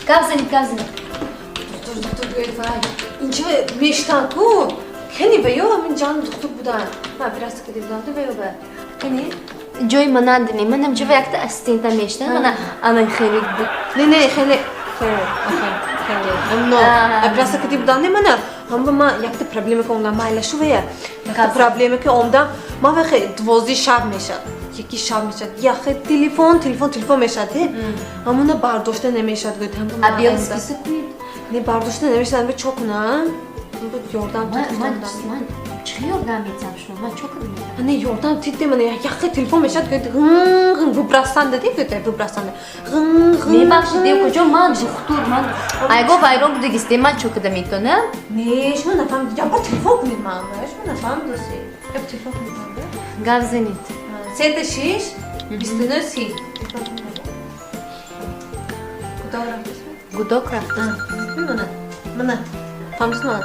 Гап занед, гап занед. Духтур, духтур, гӯед, вай инҷа мештан ку, кани ва ё ҳамин ҷан духтур будан, ман оператсия карда будам ва ё ба кани. Ҷои мананда не, манам ҷава якта ассистента мештан, мана ана хеле буд. Не, не, хеле хеле хеле но оператсия карда будам, не, мана ҳама ман якта проблема ки омдам, майла шувая, якта проблема ки омдам ман, вай 12 шаб мешад, 1 шаб мешад, яхе телефон, телефон, телефон мешад, ҳамона бардошта намешад, гӯед. А белый список кунед. Не, бардошта намешад, ба чо кунам? Ёрдам. Ман чӣ ёрдам метиҳам шумо? Ман чо кардам? Не, ёрдам тидде, мана яхе телефон мешад, гӯед, ғ выбрасанда ди, гӯед, выбрасанда. Мебахшед, куҷо, ман духтур, ман айго вайрон будагисте, ман чо када метонам? Не, шумо нафаҳмид, якбор телефон кунед ман, шумо нафаҳмидоси, як телефон кунед ман. Гап занед. Сета шиш 29 30. Гудок рафтаст? Гудок рафтаст. Мана, мана, фаҳмидист, мана,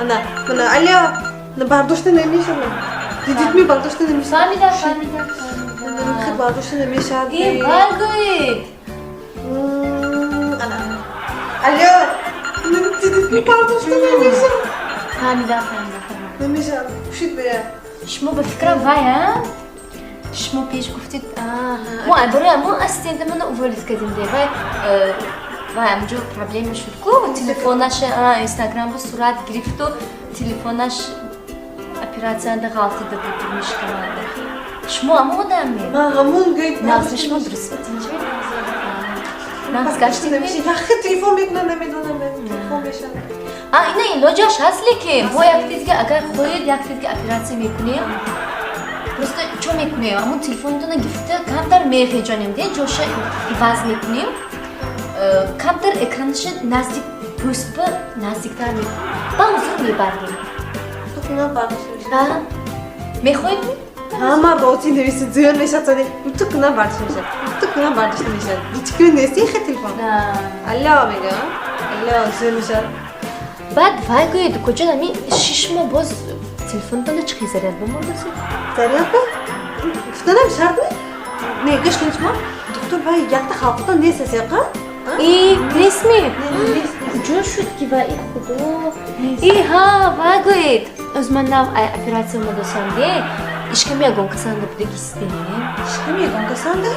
ана, мана, алло, бардошта намешавад, дидидми, бардошта намешавад. Фаҳмидам, фаҳмидам. Хел бардошта намешавад. Э, вай, гӯед. Ана, алло, дидидми, бардошта намешавад. Фаҳмидам, фаҳмидам. Намешавад, пушид бая. Шумо ба фикрам вай, а шумо пеш гуфтед, мо барои мо ассистентамона уволить кардем де, вай вай амҷо проблема шуд ку, телефонаш Инстаграм ба сурат гирифту, телефонаш оператсияда ғалтида буд, мишкаманда. Шумо ҳамон одамме? Ман ҳамон, гӯед. Нағзи шумо дуруст, тинҷ, нағз гаштед? Яхе телефон мекунам, намедонам, телефон мешавад. А, ина илоҷаш ҳаст, лекин бо якти дига, агар хоҳед, якти дига оператсия мекунем. Просто чо мекунем, ҳамон телефонтона гирифта, камтар мехеҷонем де, ҷоша иваз мекунем, камтар экранаша наздик пӯстба наздиктар мекунем, ба ҳузур мебардем. Мехоҳед? Ҳама рози нависи, зӯр мешад, сони ту кунам бардошта мешад, ту кунам бардошта мешад, ҳичкӣ нести, хе телефон алло мега, алло, зӯр мешад. Баъд вай, гӯед, куҷо, ами 6 моҳ боз телефонтона чӣ заряд бамордаси? Заряд ба гуфтанам шарт не, гӯш кунед, шумо духтур, вай якта халқатон нест асиқа. И нестми? Куҷо шуд ки вай, и худо, и ҳа, вай, гӯед, оз ман нав оператсия омадасам де, ишками ягон касанда будагисте? Ишками ягон касанда?